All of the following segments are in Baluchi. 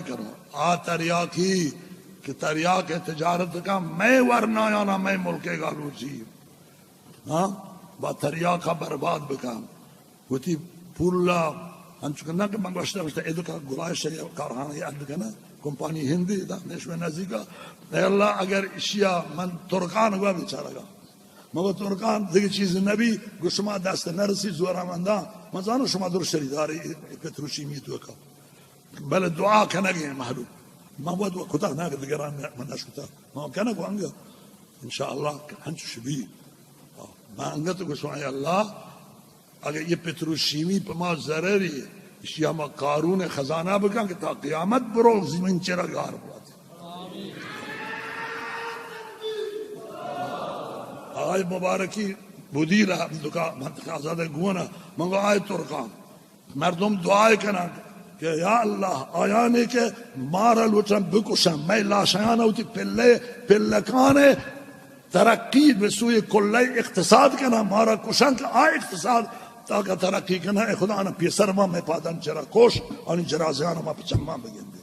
کنوں۔ آ تریاکی کہ تریاک ءِ تجارت کن، مئے ورنایانا مئے ملک ءِ گالوچی، ہاں، با تریاکا برباد بکن۔ وتی پولا انچو کہ نہ کہ من گوشتہ، گوشتہ، اے دکا گلائش ءِ کارخانہ ءَ اڈ کنہ، کمپانی ہندی دا، نیشمئے نزدیکا۔ اے اللہ، اگر اشیا من ترکان گوا بیچارگا، مگو ترکان دگہ چیز نبی، گو شما دست نرسی زورامنداں، من زانو شما درشری داری پتروشیمی توکا۔ بلے دعا کنگی ہیں مہلوک۔ من وت و کتا نہ کہ دگران من نشکتا۔ من کنگ و انگہ انشاءاللہ انچش بی۔ من انگت گوشوں اے اللہ، اگہ یہ پتروشیمی پہ ما ضرری، اشی ہما قارون خزانہ بکن کہ تا قیامت برو زمین چرا گار بوات۔ آئے مبارکی بدی رہا دکا منطقہ آزاد گونا، منگو آئے ترکان۔ مردم دعا کنن کہ یا اللہ، آیانی کہ مارا لوٹن بکشن، مئے لاشیان وتی پلے، پلکان ترقی بہ سوی کلہ اقتصاد کنن، مارا کشن کہ آ اقتصاد تاکہ ترقی کنن، اے خدا آنا پیسر ما مئے پادان چرا کش، آنی جنازیان ما پہ چمان بگندے۔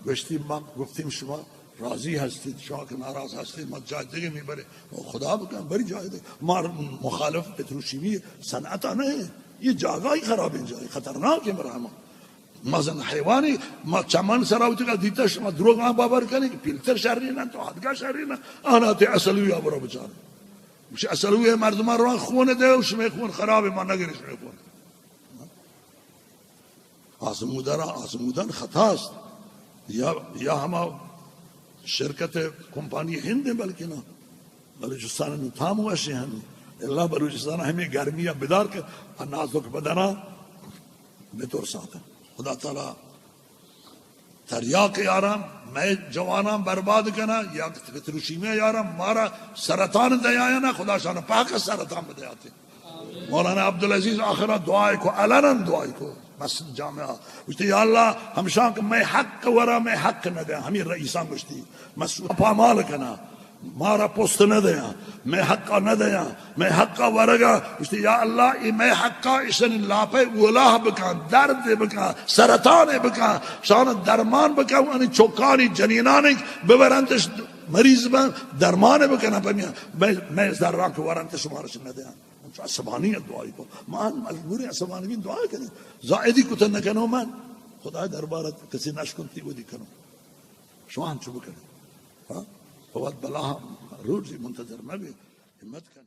گوشتی، ما گفتیم شما راضی ہستید، شما کہ ناراض ہستید، ما جای دیگہ می‌برے۔ خدا بکن بری جای دیگہ۔ ما مخالف پتروشیمی صنعت نہ ہیں، یہ جاگاہی خرابیں، جای خطرناک ہے برای ما۔ ما زن حیوانی، ما چمن سرا وتی کا دیتا، شما دروگاں باور کنی کہ پیلتر شری نہ، تو حدگا شری نہ، آنا تے اصلوی آبرا بچار۔ مش اصلوی مردمان روان خون دے، شمے خون خراب، ما نگری شمے خون۔ آزمودہ را آزمودن خطا است۔ یا، یا ہما شرکت کمپانی ہند ہیں بلکہ نا، بلوچستان نو تام وشی ہنی۔ اللہ بلوچستان ہمیں گرمی بدار کہ نازک بدنا بترسات۔ خدا تعالی تریاک یاراں مئے جواناں برباد کنا، یا پتروشیمی یاراں مارا سرطان دیانا، خدا شان پاک سرطان بدیاتے۔ مولانا عبدالعزیز آخرا دعائے کو، علنا دعائے کو، مسجد جامعہ۔ گوشتی، یا اللہ، ہمشان کہ مئے حق ورا مئے حق نہ دیا، ہمیں رئیسان گوشتی، مسئول پامال کنا، مارا پست نہ دیا، مئے حقا نہ دیا، مئے حقا ورگا۔ گوشتی، یا اللہ، ای مئے حقا اشن لاپے اولاہ بکن، درد بکن، سرطان بکن، شان درمان بکن، انی چوکانی جنینانی ببرنتش مریض بن، درمان بکن، پمیا مئے، مئے زران کہ ورنت شمارش نہ دیا۔ انچو عصبانیت دعائی کو۔ ما مجبوریں عصبانی بیں دعا کنیں۔ زائدی کتن نکنو من۔ خدای دربارت کسی نشکنتی ودی کنو۔ شما انچو بکنیں۔ ہاں؟ فوت بلا روزی منتظر مبی۔ ہمت کنیں۔